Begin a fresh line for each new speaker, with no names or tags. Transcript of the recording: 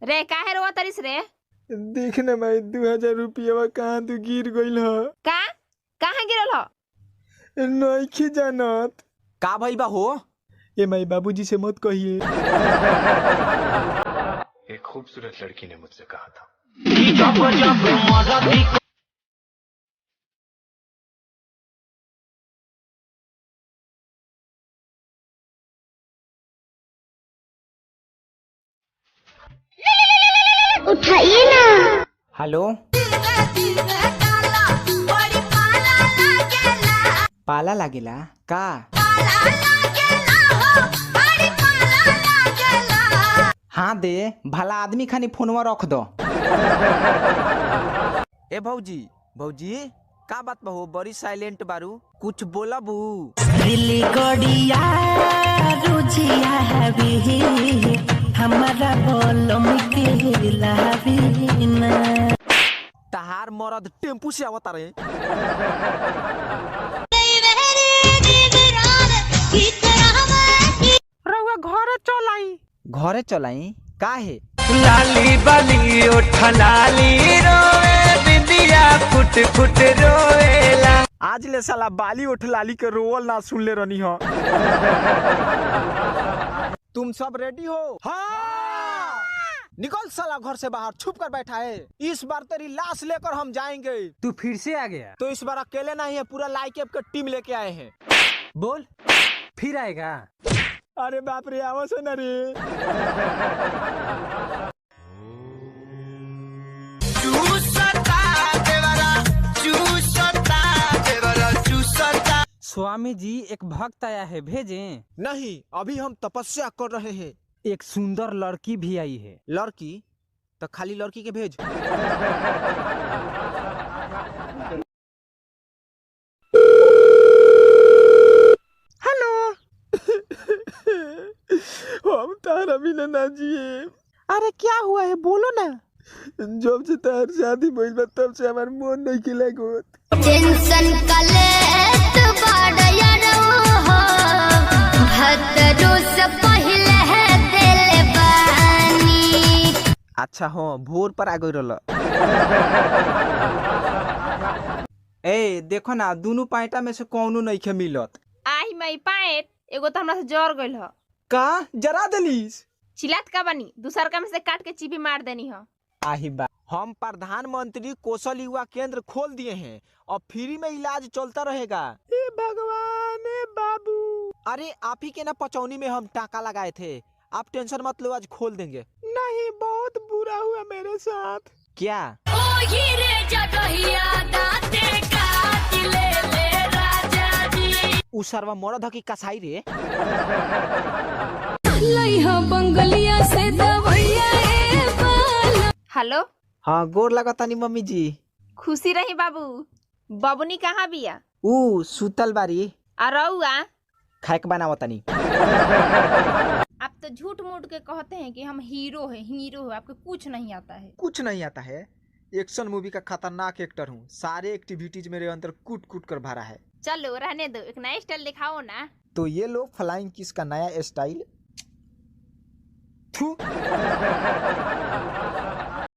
रे काहे रोवा तरिस रे?
देख ना माई, 2000 रुपया कहाँ तू गिर गइल ह।
का कहाँ गिरल ह?
नइखे जानत।
का भइल बा हो?
ए माई, बाबूजी से मत कहिए।
एक खूबसूरत लड़की ने मुझसे कहा था।
उठाइए ना।
हेलो, पाला लागेला का? हाँ दे, भला आदमी खानी फोनवा रख दो। ए भौजी, भौजी का बात बा हो? बड़ी साइलेंट बारू, कुछ बोलबू?
दिल गड़िया रुझिया हवी हमारा बोलम के लावी ना।
तहार मरद टेम्पू से आवता रे।
रउआ घरे चल आई।
घरे चलाई काहे?
लाली बाली ओठ लाली रोए, बिंदिया फुट फुट रोएला।
आज ले साला बाली उठ लाली के रोवल ना सुन ले रनी हो। तुम सब रेडी हो? हाँ। निकल साला घर से बाहर, छुप कर बैठा है। इस बार तेरी लाश लेकर हम जाएंगे।
तू फिर से आ गया?
तो इस बार अकेले नहीं है, पूरा लाइक के टीम लेके आए हैं।
बोल फिर आएगा?
अरे बाप रे, आवाज ना रे।
चूसता देवरा चूसता देवरा चूसता।
स्वामी जी एक भक्त आया है, भेजें?
नहीं, अभी हम तपस्या कर रहे हैं।
एक सुंदर लड़की भी आई है।
लड़की तो खाली लड़की के भेज।
हेलो,
हम तारा बिना ना जिए।
अरे क्या हुआ है, बोलो ना।
जब से तार शादी भइल बा तब से हमार मन नहीं के लागत।
टेंशन कलेत बाड़ यारो हो, भतरू से पहले है दिल बानी।
अच्छा हाँ, भोर पर आ गई रहल। ए देखो ना, दोनों पाइटा में से कौनो नहीं के मिलत।
आही मई पाएट एगो तो हमरा से जर गइल ह।
का जरा देलीस?
चिल्लात का बनी, दूसर का में से काट के चीपी मार देनी ह।
आही बा, हम प्रधानमंत्री कौशल युवा केंद्र खोल दिए हैं, अब फ्री में इलाज चलता रहेगा।
ए भगवान, ए बाबू।
अरे आप ही के ना पचौनी में हम टाका लगाए थे, आप टेंशन मत लो, आज खोल देंगे।
नहीं, बहुत बुरा हुआ मेरे साथ।
क्या? उ सरवा मरद ह की कसाई रे?
बंगलिया से दवैया ए बाला।
हेलो।
हाँ, गोर लगतानी मम्मी जी।
खुशी रही बाबू। बबुनी कहाँ बिया?
ऊ सुतल बारी।
आ रउआ?
खाए के बनावतानी।
आप तो झूठ मूठ के कहते हैं कि हम हीरो है, हीरो है, आपको कुछ नहीं आता है।
कुछ नहीं आता है? एक्शन मूवी का खतरनाक एक्टर हूँ, सारे एक्टिविटीज मेरे अंदर कूट कूट कर भरा है।
चलो रहने दो, एक नया स्टाइल दिखाओ ना।
तो ये लो फ्लाइंग किस का नया स्टाइल। थू।